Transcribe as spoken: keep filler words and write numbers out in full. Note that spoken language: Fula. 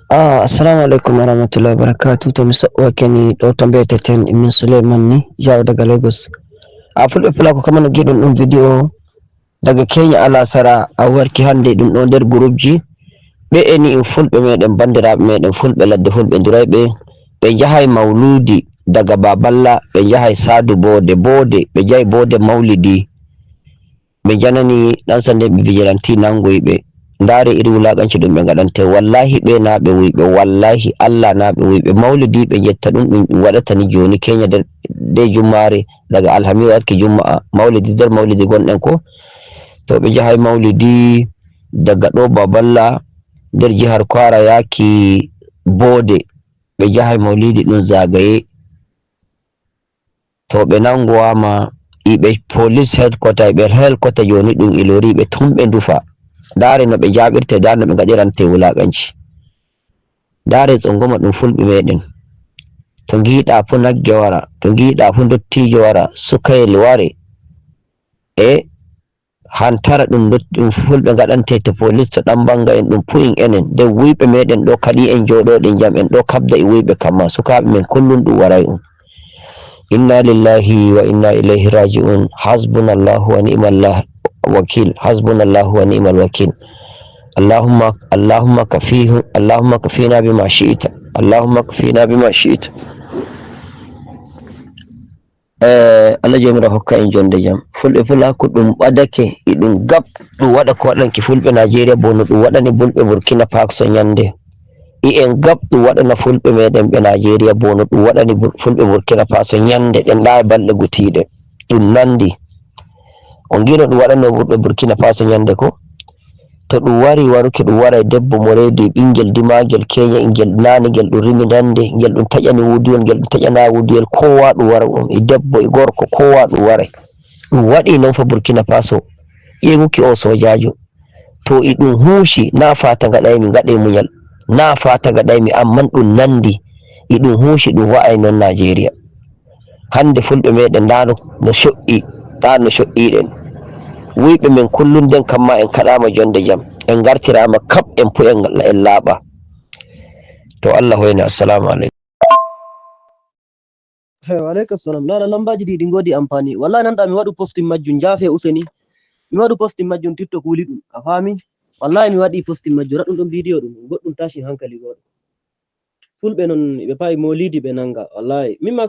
Ah, assalamu alaikum warahmatullahi wabarakatuh. To mi soɓɓo keni ɗo to mbeteten min Suleiman ni, jawo daga Lagos. A fulɓe pulako kamano giɗon ɗum video daga Kenya alasara a warki hande ɗum ɗo nder gurubji. Ɓe eni in fulɓe meɗen, bandiraɓe meɗen fulɓe ladde, fulɓe durayɓe. Ɓe jahay mauludi daga Baballa, ɓe jahay Sadu Bode, Bode, ɓe jahay Bode maulidi. Ɓe janani ɗan sande ɓe vigilanti nangoyi ɓe. Ndare iri wulakanci ɗum ɓe ngaɗante. Wallahi ɓe na ɓe wuyɓe, wallahi Allah na ɓe wuyɓe. Maulidi ɓe jetta ɗum, ɗum waɗata ni joni Kenya nder de jummare daga alhami warki jumma'a. Maulidi nder maulidi gonɗen ko. To ɓe jahay maulidi daga ɗo Baballa nder jihar Kwara yaki Bode. Ɓe jahay maulidi ɗum zagaye. To ɓe nangowama iɓe police headquarter, iɓe headquarter joni ɗum ilori ɓe tun ɓe ndufa. Ndare no ɓe jaɓirte, ndare no ɓe ngaɗirante wulakanci. Ndare tsongoma ɗum fulɓe meɗen. To ngiɗa fu nagge wara, to ngiɗa fu ndottijo wara, sukayel ware. E hantara ɗum ndot-, ɗum fulɓe ngaɗante to police to ɗan banga en ɗum pu'in enen. Nde wuyɓe meɗen ɗo kaɗi en joɗoɗen jam en ɗo kabda e wuyɓe kamma. Sukaɓe men kullum ɗum waray um. Inna lillahi wa inna ilayhi raji'un. Hasbunallahu wa ni'mal wakil. Hasbunallahu wa ni'mal wakil. Allahumma, Allahumma kafihu, Allahumma kafina bima shi'ita. Allahumma kafina bima shi'ita. Eh, Allah jomira hokka en jonde jam. Fulɓe pulaku ɗum ɓadake, iɗum gab ɗum waɗa ko waɗanki fulɓe Najeriya bo no ɗum waɗani bulɓe Burkina Faso nyande. I en gab ɗum waɗana fulɓe meɗen ɓe Najeriya bo no ɗum waɗani bul-, fulɓe Burkina Faso nyande ɗen ɗa e balɗe gutiɗe. Ɗum nandi. On ngiino ɗum waɗanno ɓurɓe Burkina Faso nyande ko? To ɗum wari waruki, ɗum waray debbo mo reedi, ɓingel dimagel, keenya ingel naani, ngel ɗum rimi nande, ngel ɗum taƴani wuduyel, ngel ɗum taƴana wuduyel, kowa ɗum wara ɗum, e debbo e gorko, kowa ɗum waray. Ɗum waɗi non fa Burkina Faso, ƴeeguki o soojaajo. To e ɗum huuci, na fata ngaɗaymi, ngaɗe muñal, na fata ngaɗaymi, amman ɗum nandi, e ɗum huuci, ɗum wa'ay non Najeriya. Hande fulɓe meɗen nda no, no coɗɗi, nda no coɗɗiɗen. Wuyɓe men kullum nden kamma en kaɗama jonde jam. En gartirama kap en pu en, en laaɓa. To Allah hoyna. Assalamu alaikum. He, wa alaikum salam. Nana lambaji ɗi, ɗi ngodi amfani. Wallahi nanɗa mi waɗu posting majjum, njafe useni. Mi waɗu posting majjum TikTok wuli ɗum. A fami? Wallahi mi waɗi posting majjum, raɗɗum ɗon bidiyo ɗum. Goɗɗum tashi hankali goɗɗo. Fulɓe non ɓe pa'i molidi ɓe nanga. Wallahi. Min ma